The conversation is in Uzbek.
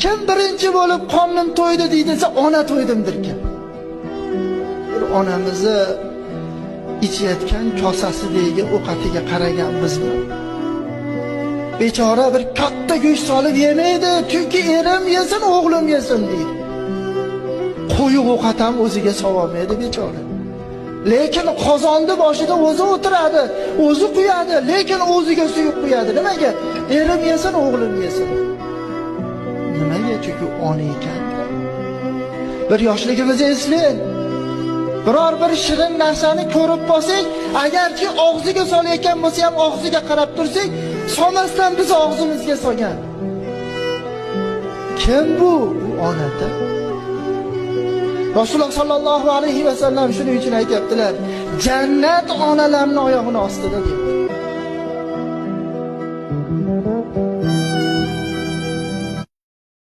Kim birinchi bo'lib qornim to'ydi deydi desa, ona to'ydim derkan. Bir onamizni ichayotgan kosasidagi ovqatiga qaragan bizmi? Bechora bir katta go'sht solib yemaydi, chunki erim yesin, o'g'lim yesin deydi. Qo'yiq ovqat ham o'ziga sololmaydi bechora. Lekin qozonni boshida o'zi o'tiradi, o'zi quyadi, lekin o'ziga suyuq quyadi. Nimaga? Erim yesin, o'g'lim yesin. Nimaga? Chunki ona ekan. Bir yoshligimizni eslang. Biror bir shirin narsani ko'rib qolsak, agarki og'ziga solayotgan bo'lsa ham og'ziga qarab tursak, solmasdan biz og'zimizga solgan. Kim bu? Bu onada. Rasululloh sallallohu alayhi va sallam shuning uchun aytayaptilar, jannat onalarning oyog'ini ostida deyapti.